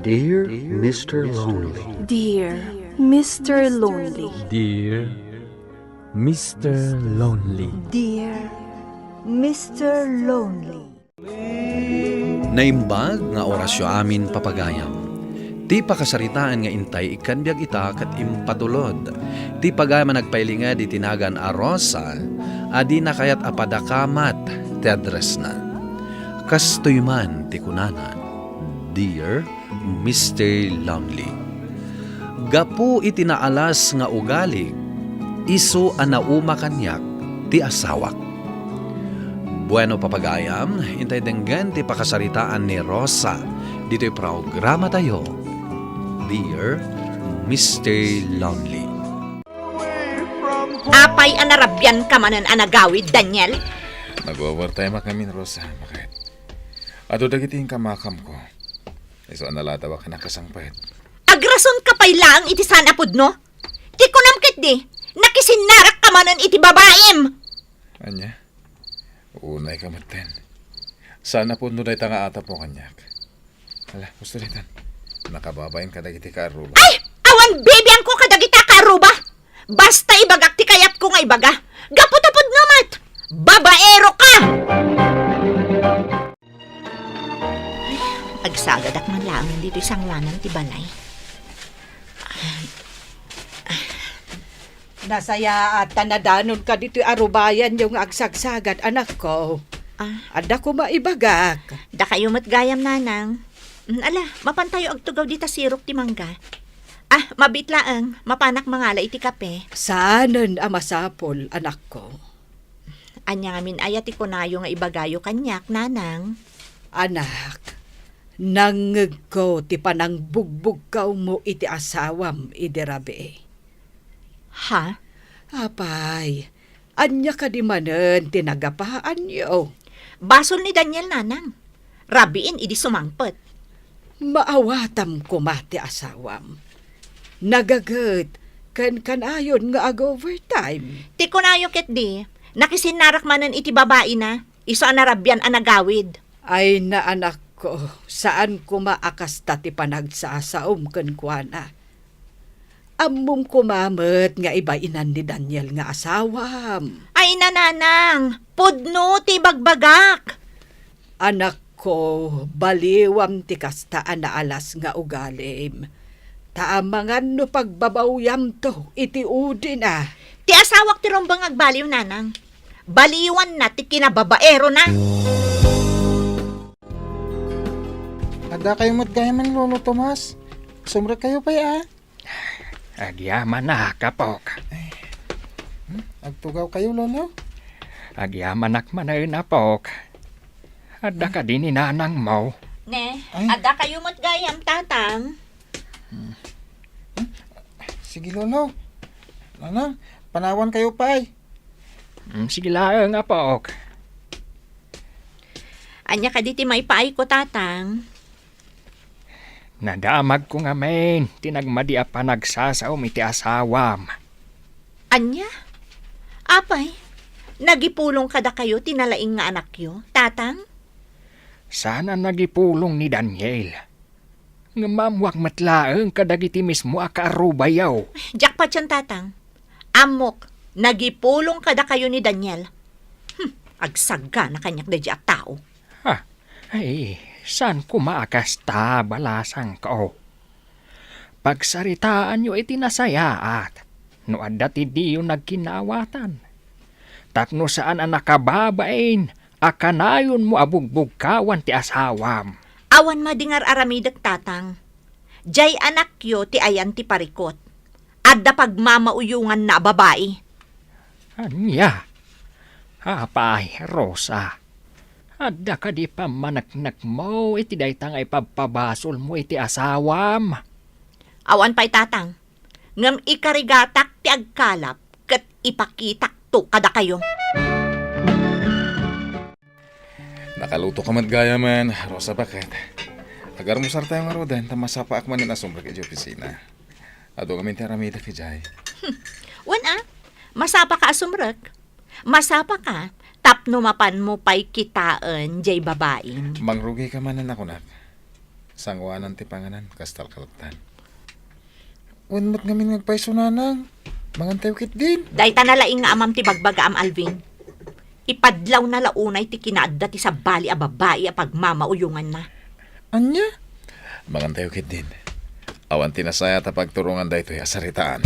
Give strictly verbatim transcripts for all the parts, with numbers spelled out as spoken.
Dear Mister Lonely. Dear Mister Lonely. Dear Mister Lonely. Dear Mister Lonely. Naimbag nga orasyo amin, papagayam. Ti pakasaritaan nga intay ikkan biag ita ket impatulod ti pagayam a nagpailinged iti nagan a Rosa a dina kayat a padakamat ti addressna. Kastoy man ti kunana, Dear Mister Lonely. Gapu iti naalas nga ugalig, isu a nauma kaniak ti asawak. Bueno, papagayam, intay denggen ti pakasaritaan ni Rosa ditoy programatayo, Dear Mister Lonely. Apay a narabian ka manen a nagawid, Daniel? Nag-overtime a kamin, Rosa. Bakit? Adu dagiti inkamakamko. Isu a naladaw a kasangpet. Agrason ka pay laeng iti saan a pudno? Ti kunam ketdi, nakisinnarak ka manen iti babaim! Ania? Unay ka metten. Saan a pudno dayta nga atapmo kaniak. Ala, gusto daytan. Nakababain kadagiti kaarruba. Ay! Awan bibiangko kadagita kaarruba! Basta ibagak ti kayatko nga ibaga. Gapu ta pudno met! Babaero ka! Ay, agsagadak man laeng ditoy sanglanan ti balay. Nasayaat ta nadanonka ditoy arubayanyo nga agsagsagad, anakko. Ah. Adda koma ibagak. Dakayo met gayam, nanang. Mm, ala, mapantayo agtugaw dita sirok ti mangga. Ah, mabiit laeng, mapanak mangala iti kape. Saanen a masapul, anakko. Ania ngamin aya ti kunayo nga ibagayo kaniak, nanang? Anak, nangngegko ti panangbugbugkawmo iti asawam idi rabii. Ha? Apay, ania kadi manen ti nagapaanyo? Basol ni Daniel, nanang. Rabiin idi sumangpet. Maawatam koma ti asawam. Nagaget ken kanayon nga ag-overtime. Ti kunayo ketdi, nakisinnarak manen iti babaina, isu a narabian a nagawid. Ay, anakko, saan koma a kasta ti panagsasaom kenkuana. Ammom koma met nga ibainan ni Daniel nga asawam. Ay, nanang, pudno ti ibagbagak. Anakko, baliwam ti kasta a naalas nga ugalim. Ta amangan no pagbabawyamto iti udina. Ti asawak ti rumbeng agbaliw, nanang. Baliwanna ti kinababaerona. Adda kayo met gayam, Lolo Tomas. Sumrek kayo pay, a? Agyamanak, apok. Hmm? Agtugaw kayo, Lolo? Agyamanak manen, apok. Adda kadi ni nanangmo? Ne, ay. Adda kayo met gayam, tatang. Hmm. Hmm? Sige, Lolo. Nanang, panawan kayo pay. Hmm, sige laeng, apok. Ania kadi ti maipaayko, tatang? Nadamagko ngamin ti nagmadi a panagsasaom iti asawam. Ania? Apay, nagipulong kadakayo ti nalaing nga anakyo, tatang? Saan a nagipulong ni Daniel. Ngem ammoak met laeng kadagiti mismo a kaarrubayo. Diak patien, tatang. Ammok, nagipulong kadakayo ni Daniel. Hmm, agsagana kaniak daydiay a tao. Ha? Ay, saan koma a kasta, balasangko. Pagsaritaanyo iti nasayaat no adda ti diyo nagkinnaawatan. Tapno saan a nakababain a kanayonmo a bugbugkawan ti asawam. Awan madi nga ar-aramidek, tatang. Diay anakyo ti ayan ti parikut. Adda pagmamauyonganna a babai. Ania? Apay, Rosa, adda kadi pammaneknekmo iti dayta nga ipabpabasolmo iti asawam? Awan pay, tatang. Ngem ikarigatak ti agkalap ket ipakitakto kadakayo. Nakaluto ka met gayamen, Rosa, baket. Agarmusar tayo ngaruden, ta masapaak manen a sumrek iti opisina. Adu ngamin ti aramidek idiay. Hmm. Wen a, masapa ka a sumrek. Masapa ka, tapno mapanmo pay kitaen diay babaim. Mangrugi ka manen a kunak. Sangoanan ti panganan, kas talkaltan. Wen met ngamin nga agpayso, nanang. Mangantayo ketdin. Dayta nalaing nga amam ti bagbagaam, Alvin. Ipadlawna la unay ti kinaadda ti sabali a babai a pagmamauyonganna. Ania? Mangantayo ketdin. Awan ti nasayaat a pagturongan daytoy a saritaan.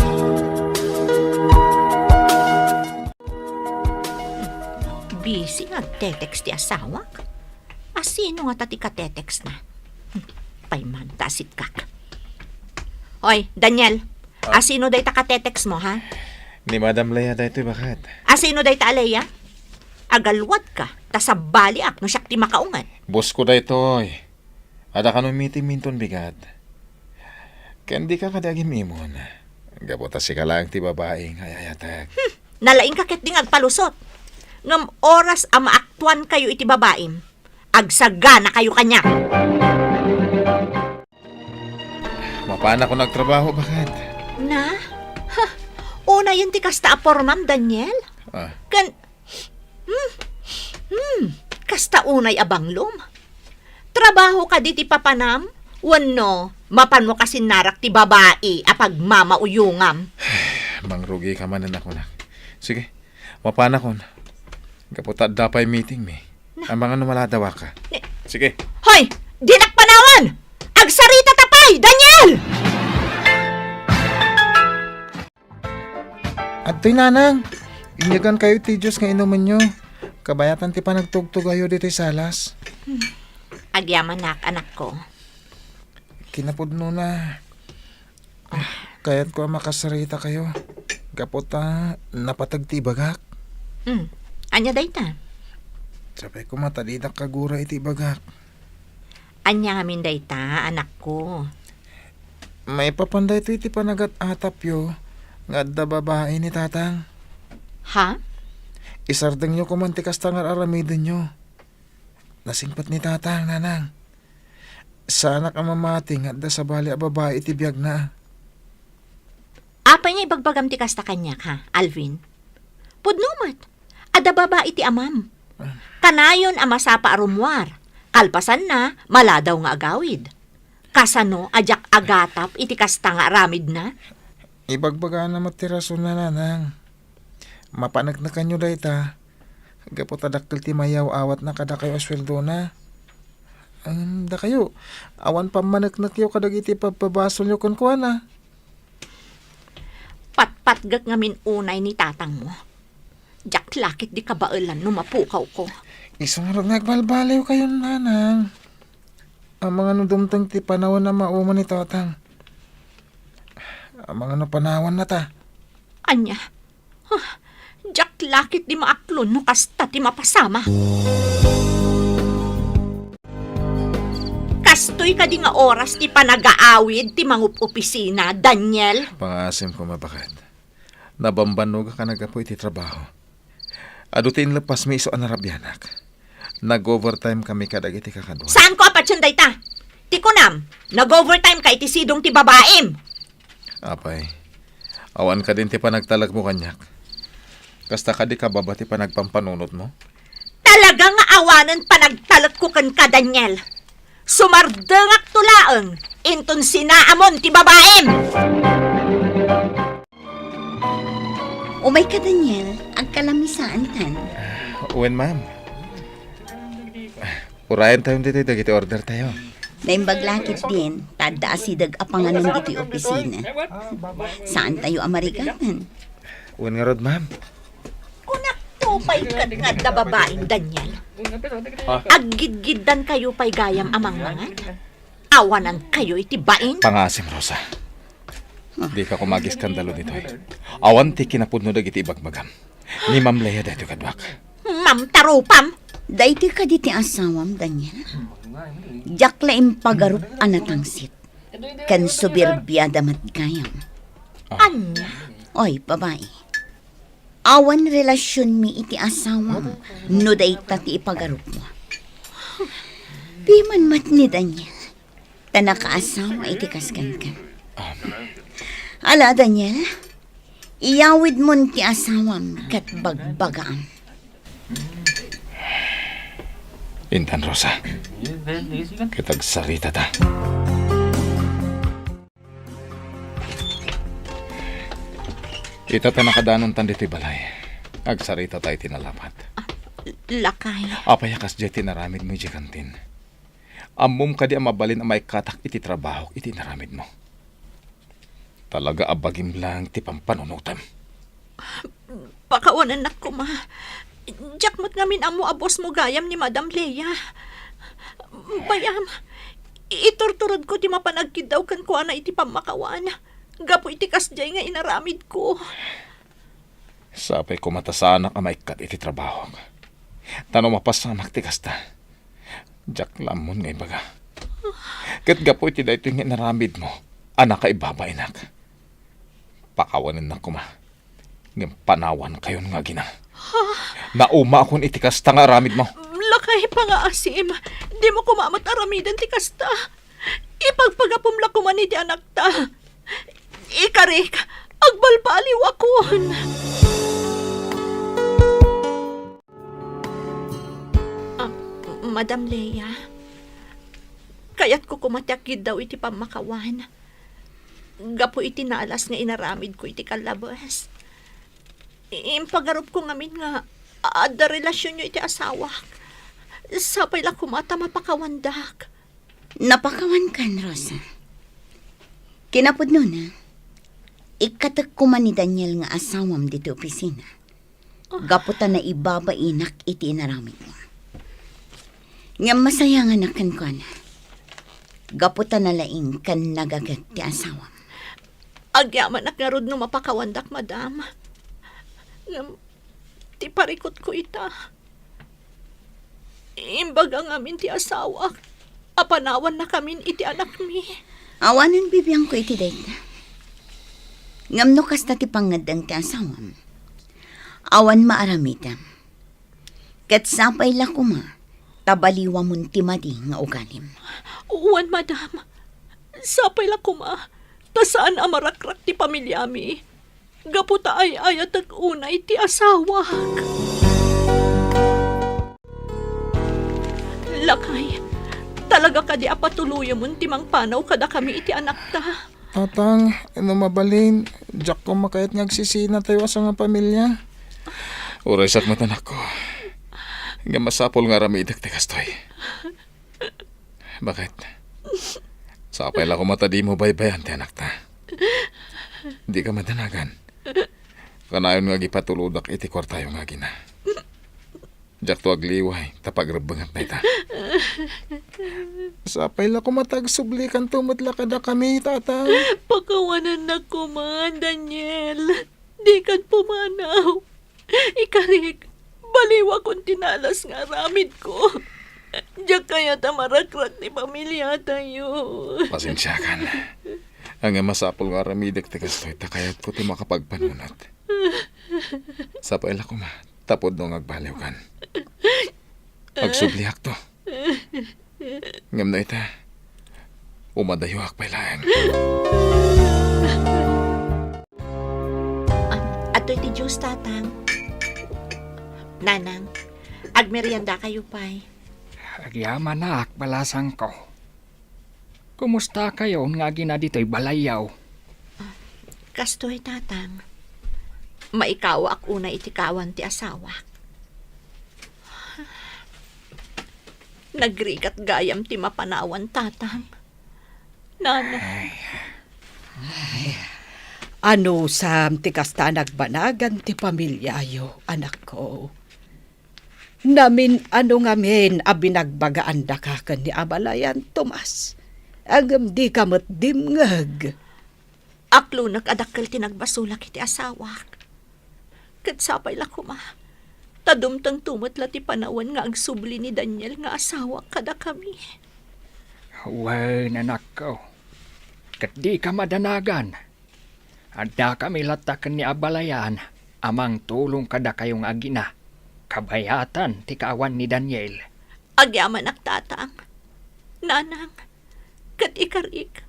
Busy nga agte-text ti asawak. Asino ngata ti ka-text na? Hmm, paymanta a sitkak. Oy, Daniel, Ah. asino dayta ka-text mo, ha? Ni Madam Lea daytoy, baket. Asino dayta a Lea? Agalwad ka, ta sabaliak no siak ti makaunget. Boss ko daytoy. Adda kano meeting minton bigat. Ken dika kadi agim-imon. Gapu ta sika laeng ti babai nga ayayatek. Hmm, nalaingka ketdi nga agpalusot. Ngem oras a maaktuankayo iti babaim, agsaganakayo kaniak. Mapanakon agtrabaho, baket. Na? Ha? Unayen ti kasta a pormam, Daniel? Ah. Ken, hmm, hmm, kasta unay a banglom. Trabaho kadi ti papanam? Wenno, mapanmo kasinnarak ti babai a pagmamauyongam? Mangrugika manen a kunak. Sige, mapanakon. Gapu ta adda pay meeting mi. Na- Amangan no maladawaka. Ni- Sige. Hoy! Dinak panawan! Agsarita ta pay, Daniel! Adtoy, nanang. Inyagankayo ti juice nga inumenyo. Kabayatan ti panagtugtugayo ditoy salas. Agyamanak, anakko. Kinapudnona, kayatko a makasarita kayo. Gapu ta napateg ti ibagak. Hmm. Ania dayta? Sapay koma ta didak kagura iti ibagak. Ania ngamin dayta, anakko? Maipapan daytoy ti panagat-atapyo nga adda babai ni Tatang. Ha? Isardengyo koman ti kasta nga ar-aramidenyo. Nasingpet ni Tatang, nanang. Saanak a mamati nga adda sabali a babai iti biagna. Apay nga ibagbagam ti kasta kaniak, ha, Alvin? Pudno met, adda babai ti amam. Ah. Kanayon a masapa a rummuar. Kalpasanna, maladaw nga agawid. Kasano a diak agatap iti kasta nga aramidna? Ibagbagana met ti rasonna, nanang. Mapaneknekanyo dayta, gapu ta dakkel ti mayaw-awatna kadakayo a sueldona. Ngem dakayo, awan pammaneknekyo kadagiti pabpabasolyo kenkuana. Patpatgek ngamin unay ni tatangmo. Diak la ketdi kabaelan no mapukawko. Isu ngarud nga agbalbaliwkayon, nanang. Amangan no dumteng ti panawen a mauma ni tatang. Amangan no panawanna ta. Ania? Huh, diak la ketdi maaklon no kasta ti mapasama. Kastoy kadi nga oras ti panagaawid ti mangup-opisina, Daniel? Pangaasim koma, baket. Nabambannogak a naggapu iti trabaho. Adu ti inleppasmi isu a narabianak. Nag-overtime kami kadagiti kakadua. Saanko a patien dayta? Ti kunam, nag-overtime ka iti sidong ti babaim. Apay, awan kadin ti panagtalekmo kaniak? Kasta kadi kababa ti panagpampanunotmo? Talaga nga awanen panagtalekko kenka, Daniel. Sumardengakto laeng inton sinaamon ti babaim. Umayka, Daniel. Agkalamisaantan. Wen, ma'am. Urayen tayo ditoy dagiti order tayo. Naimbag la ketdin, ta adda asideg a panganan ditoy opisina. Saan tayo a marigaman? Wen ngarud, ma'am. Kunakto pay ket nga adda babain, Daniel. Ah. Aggidgiddan kayo pay gayam a mangmangan? Awanan kayo iti bain? Pangaasim, Rosa. Dika koma agiskandalo ditoy. Awan ti kinapudno dagiti ibagbagam. Ni Ma'am Lea daytoy kaduak. Ma'am, tarupam! Daytoy kadi ti asawam, Daniel? Diak la impagarup a natangsit. Ken suberbiada met gayam. Ah. Ania? Oy, babai. Awan relasionmi iti asawam no dayta ti ipagarupmo. Piman met ni Daniel, ta nakaasawa iti kaskenken. Um. Ala, Daniel, iyawidmon ti asawam ket bagbagaam. Intan, Rosa. Ket agsaritata. Ita ta nakadanontan ditoy balay. Agsaritata iti nalapat. Ah, lakay. Apay a kasdiay ti inaramidmo idiay kantin? Ammom kadi a mabalin a maikkatak iti trabahok iti inaramidmo? Talaga a bagim laeng ti pampanunotem. Pakawanennak koma. Diak met ngamin ammo a boss mo gayam ni Madam Lea. Bayam, iturturodko ti mapan agkiddaw kenkuana iti pammakawan gapu iti kasdiay nga inaramidko. Sapay koma ta saanak a maikkat iti trabahok. Ta no mapasamak ti kasta, diak la ammon nga ibaga. Ket gapu iti daytoy nga inaramidmo a nakaibabainak, pakawanennak koma ngem panawankayon nga agina. Naumaakon iti kasta nga aramidmo. Lakay, pangaasim, dimo koma met aramiden ti kasta. Ipagpagapom la koman iti anakta. Ikarik, agbalbaliwakon. Ah, Madam Lea, kayatko koma ti agkiddaw iti pammakawan gapu iti nalas nga inaramidko iti kallabes. Impagarupko ngamin nga adda relasionyo iti asawak. Sapay la koma ta mapakawandak. Napakawankan, Rosa. Kinapudnona, ikkatek koma ni Daniel nga asawam ditoy opisina. Gapu ta naibabainak iti inaramidmo. Ngem masayanganak kenkuana. Gapu ta nalaing ken nagaget ti asawam. Agyamanak ngarud no mapakawandak, madam. Ngem ti parikutko ita, imbaga ngamin ti asawak a panawannakamin iti anakmi. Awanen bibiangko iti dayta. Ngem no kasta ti pangngeddeng ti asawam, awan maaramidem. Ket sapay la koma ta baliwamon ti madi nga ugalim. Wen, madam. Sapay la koma ta saan a marakrak ti pamiliami gapu ta ay-ayatek unay ti asawak. Lakay, talaga kadi a patuloyemon ti mangpanaw kadakami iti anakta? Tatang, no mabalin, diak koma kayat nga agsisinatayo a sangapamilia. Uray sakmet, anakko. Ngem masapul nga aramidek ti kastoy. Baket? Sapay la koma ta dimo baybay-an ti anakta. Dika madanagan. Kanayon nga agipatulodak iti kuartayo nga agina. Diakto agliway ta pagrebbengat dayta. Sapay la koma ta agsublikanto met la kadakami, Tatang. Pakawanennak koma, Daniel. Dikan pumanaw. Ikarik, baliwakon ti nalas nga aramidko. Diak kayat a marakrak ti pamiliatayo. Pasensiakan. Ngem masapul nga aramidek ti kastoy ta kayatko ti makapagpanunot. Sapay la koma, ta pudno nga agbaliwkan. Agsubliakto. Ngem no ita, umadayoak pay laeng. Ah, adtoy ti juice, Tatang. Nanang, agmeriendakayo pay. Agyamanak, balasangko. Kumustakayon nga agina ditoy balayyo? Kastoy, Tatang. Maikawaak unay iti kawan ti asawak. Nagrigat gayam ti mapanawan, Tatang. Nanang. Ay. Ay. Anusam ti kasta a nagbanagan ti pamiliayo, anakko. Namin-ano ngamin a binagbagaandaka ken ni abalayan, Tomas. Ngem dika met dimngeg. Aklonek a dakkel ti nagbasolak iti asawak. Ket sapay la koma, ta dumtengto met la ti panawen nga agsubli ni Daniel nga asawak kadakami. Wen, anakko, ket dika madanagan. Addakami latta ken ni abalayan a mangtulong kadakayo nga agina, kabayatan ti kaawan ni Daniel. Agyamanak, Tatang. Nanang, ket ikarik,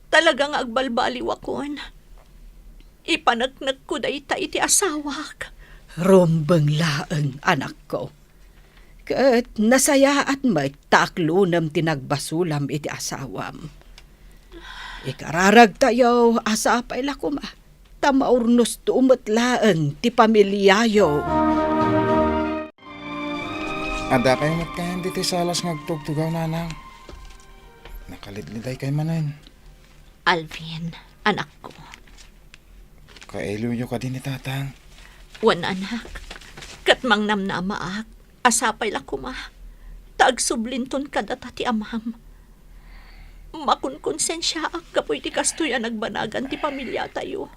talaga nga agbalbaliwakon. Ipaneknekko dayta iti asawak. Rumbeng laeng, anakko. Ket nasayaat met ta aklonem ti nagbasolam iti asawam. Ikararagtayo a sapay la koma ta maurnosto met laeng ti pamiliayo. Adda pay met kayan ditoy salas nga agtugtugaw, nanang? Nakalidliday kay manen. Alvin, anakko. Kailiwyo kadi ni tatang? Wen, anak. Ket mangnamnamaak a sapay la koma ta agsublinton kadata ti amam. Makonkonsensiaak gapu iti kastoy a nagbanagan ti pamiliatayo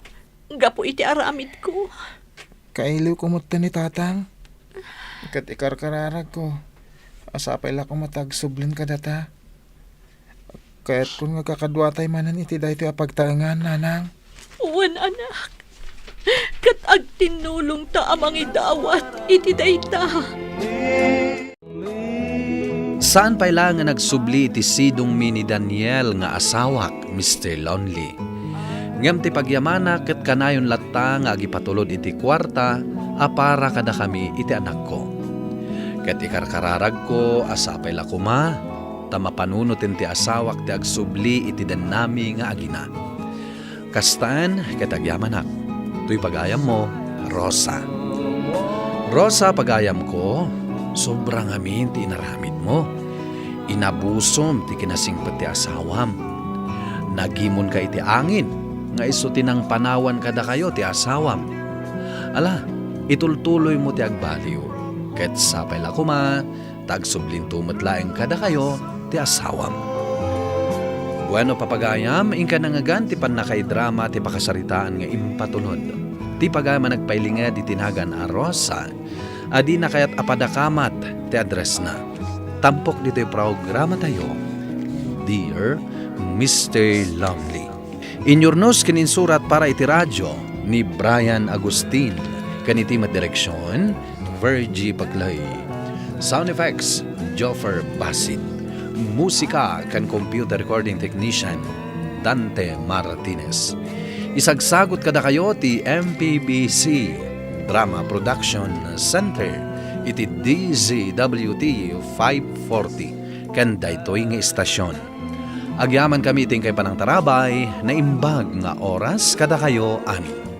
gapu iti aramidko. Kailiwko met ni tatang. Ket ikarkararagko a sapay la koma ta agsublin kadata. Kayatkon nga kakaduatay manen iti daytoy a pagtaengan, nanang. Wen, anak. Ket agtinnulongta a mangidawat iti dayta. Saan pay laeng nga nagsubli iti sidongmi ni Daniel nga asawak, Mister Lonely. Ngem ti pagyamanak ket kanayon latta nga agipatulod iti kuarta a para kadakami iti anakko. Ket ikarkararagko a sapay la koma ta mapanunoten ti asawak ti agsubli iti dennami nga agina. Kastaen ket agyamanak. Toy pagayammo, Rosa. Rosa, pagayamko, sobra ngamin ti inaramidmo. Inabusom ti kinasingpet ti asawam. Nagimonka iti angin, nga isu ti nangpanawan kadakayo ti asawam. Ala, itultuloymo ti agbaliw, ket sapay la koma ta agsublinto met laeng kadakayo ti asawam. Bueno, papagayam, inka nangngegan ti pannakaidrama ti pakasaritaan nga impatulod. Ti pagayam a nagpailinged iti nagan a Rosa, a dina kayat a padakamat ti addressna. Tampok ditoy programatayo, Dear Mister Lonely. Inyurnos ken insurat para iti radio ni Brian Agustin, ken iti met direksion, Virgie Bagley. Sound effects, Joffer Basit. Musika ken computer recording technician, Dante Martinez. Isagsagot kadakayo ti M P B C Drama Production Center iti D Z W T five forty ken daytoy nga istasyon. Agyamankami iti inkay panangtarabay, naimbag nga oras kadakayo amin.